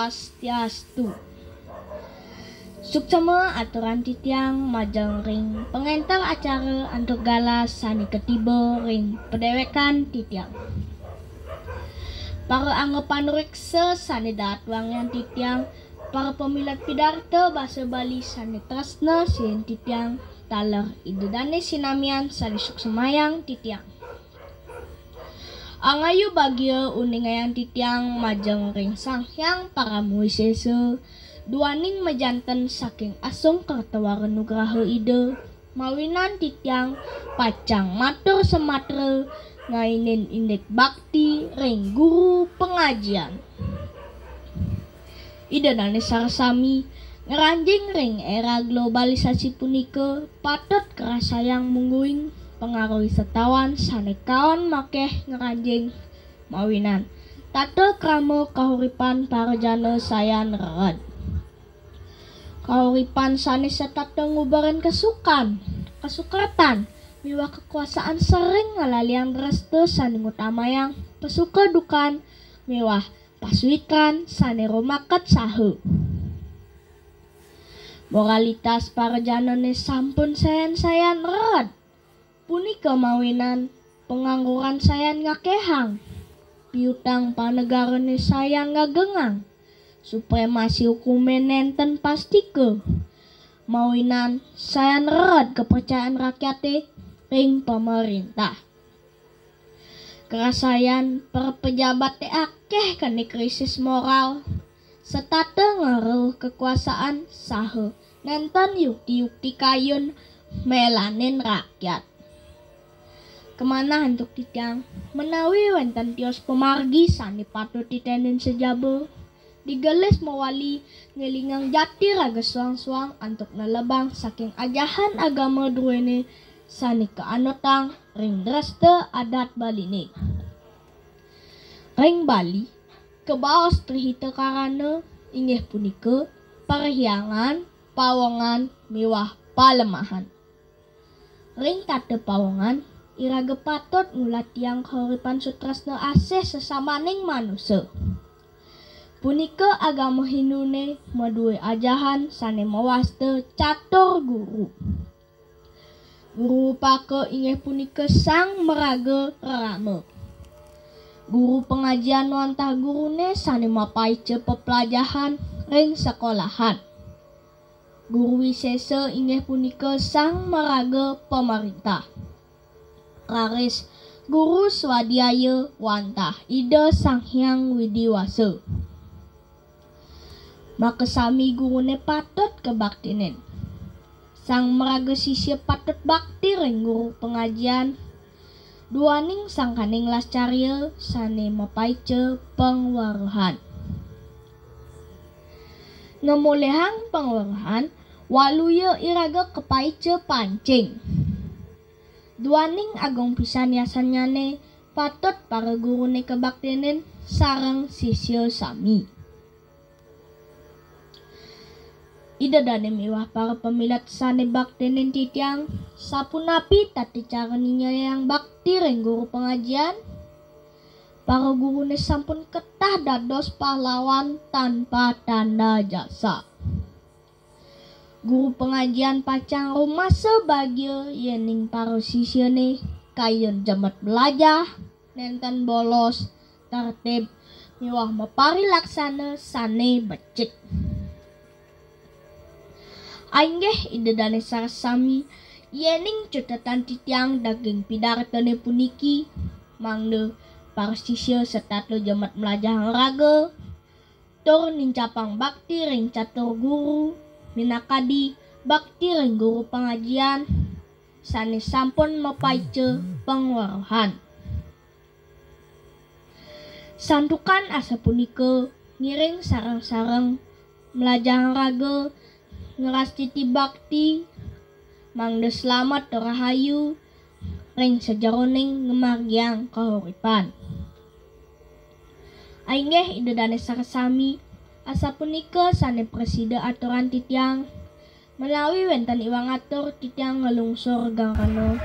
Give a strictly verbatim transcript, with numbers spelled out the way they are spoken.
Swastiastu. Suksma aturan titiang majeng ring pangenter acara antuk galah sane katiba ring padewekan titiang. Para angga panureksa sane dahat wangiang titiang, para pamilet pidarta basa Bali sane tresna sihin titiang, taler Ida Dane sinamian sane suksmayang titiang. Angayu bagia uningayang titiang majeng ring Sang Hyang Parama Wisesa, duaning majanten saking asung kertawara nugraha Ida, mawinan titiang pacang matur samatra ngainin indik bakti ring guru pangajian. Ida Dane sarasami, ngranjing ring era globalisasi punika patut karasayang mungguing pangaruh wisatawan sane kaon makeh ngranjing mawinan tata krama kahuripan parajana sayan rered. Kahuripan sane setata nguberin kasukan, kasukertan, miwah kakuasaan sering ngalaliang dresta sane ngutamayang pasuka dukan miwah pasuitran sane rumaket saha. Moralitas parajanane sampun sayan-sayan rered. Punika mawinan pangangguran sayan ngakehang, piutang panegarane sayan ngagengang, supremasi hukume nenten pastika, mawinan sayan rered kepercayaan rakyate ring pamarentah. Karasayan para pejabate akeh kene krisis moral, setata ngaruh kakuasaan saha nenten yukti-yukti kayun melanin rakyat. Kamanah antuk titiang, menawi wenten tios pamargi sane patut titenin sajaba, digelis mawali ngelingang jati raga suang-suang antuk nelebang saking ajahan agama druene sane kaanutang ring dresta adat Baline. Ring Bali, kabaos Tri Hita Karana inggih punika parhyangan, pawengan, miwah palemahan. Ring tata pawengan, iraga patut ngulatiang kahuripan sutresna asih sesamaning manusa. Punika agama Hindune madue ajahan sane mawasta catur guru. Guru upaka inggih punika Sang Maraga Rerama. Guru pangajian wantah gurune sane mapaica peplajahan ring sekolahan. Guru Wisesa inggih punika Sang Maraga Pamarintah. Raris Guru Swadhyaya wantah Ida Sang Hyang Widi Wasa. Makasami gurune patut kabaktinin. Sang maraga sisya patut bakti ring guru pangajian, duaning sangkaning lascarya sane mapaica pangweruhan. Ngamolihang pangweruhan, waluya iraga kapaica pancing. Duaning agung pisan yasannyane, patut para gurune kabaktinin sareng sisya sami. Ida dane miwah para pamilet sane baktinin titiang, sapunapi tata cara ninyayang bakti ring guru pangajian? Para gurune sampun ketah dados pahlawan tanpa tanda jasa. Guru pangajian pacang rumasa bagia yening para sisyane kayun jemet mlajah, nenten bolos, tertib, miwah maparilaksana sane becik. Ainggih Ida dane sarasami, yening cutetan titiang daging pidartane puniki, mangda para sisya setata jemet mlajahang raga, tur nincapang bakti ring catur guru, minakadi bakti ring guru pangajian sane sampun mapaica pangweruhan. Santukan asapunika, ngiring sareng-sareng mlajahang raga, ngrastiti bakti, mangda slamet tur rahayu ring sajeroning ngamargiang kahuripan. Ainggih Ida dane sarasami, asapunika sane prasida aturang titiang, menawi wenten iwang atur titiang nglungsur geng rena.